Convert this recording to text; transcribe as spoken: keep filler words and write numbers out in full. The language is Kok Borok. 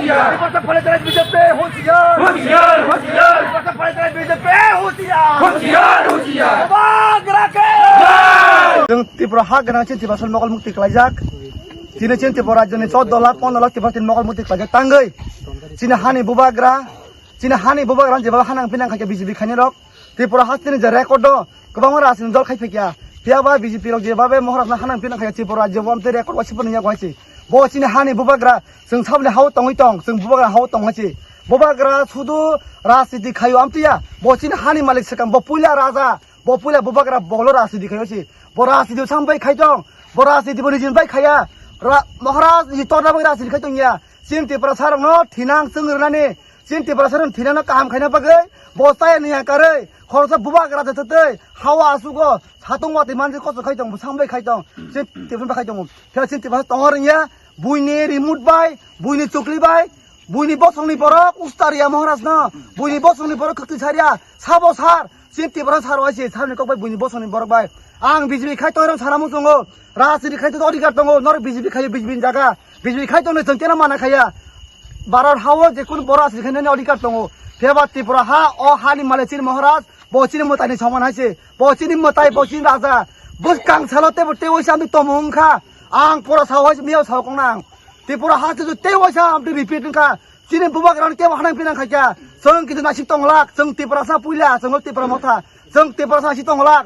होशियार। विपक्ष फले तेरे बीजेपी होशियार। होशियार, होशियार। विपक्ष फले तेरे बीजेपी होशियार। होशियार, होशियार। भाग रखे। जय। जों त्रिपुरा हा gwnang chini Tiprasa mokol mukti khlaijak. Chini chini Tripura rajyoni chordo lakh, pondro lakh Tiprasa chini mokol mukti khlaijak tangwi. Chini hani bubagra, chini hani bubagra jeba hanang pinang khaikhe B J P khainai rok. Tripura hasteni je record do, kwbangma rajni dol khai phikya. Phiya ba B J P rok je babe Maharaj na hanang pinang khai Tripura rajyo bo amtwi record wasi phano ya kwaisi. Bo chini hani bubagra, chwng sabni hao tongwi tong, chwng bubagra hao tong hasi. Bubagra sudu rajniti khayo amtwi ya. Bo chini hani malik swkang, bo puila raja, bo puila bubagra bolo rajniti khayo si. Bo rajniti sambai khai tong, bo rajniti bo nijin bai khaya. Ra-, Maharaj ni torna bai rajniti khai tong ya. Chini Tiprasa rokno thinang chwng rwnani, chini Tiprasa rok thinangno kaham khaina bagwi bo chaya ni yakarwi khoroksa bubagra je thwtwi hawa asugo satung watwi manjwi kosto khai tong, sambai khai tong, chini Tiprasa khai tongo. Phiya chini Tiprasa tongo rwngya, buini remote bai, buini chukli bai, buini bosongni borok ustaria Maharajno, buini bosongni borok khwtwi saria, sabo sar, chini Tiprasa sar waisi, sabni kok bai buini bosongni borok bai. Ang B J P khai tongrok sana muchungo, rajniti khai to odhikar tongo, norok B J P khai B J P ni jaga. B J P khai tongnai chwng keno mana khaya. Bharat hao je kunu boro asri khainani odhikar tongo. Phiya ba Tripura ha o hani malik chini Maharaj, bo chini mwtaini soman hai se. Bo chini mwtai, bo chini raja. Bwskang salo tebo tei waisa amtwi tomo wngkha. Ang pura sao hai se miyao sao kong nang. Tripura ha se tei waisa amtwi repeat wngkha. Chini bubagrano kebo hanang pinang khaikha. Chwng kitu nasik tonglak. Chwng Tiprasa puila, chwng Tipra motha. Chwng Tiprasa nasik tonglak.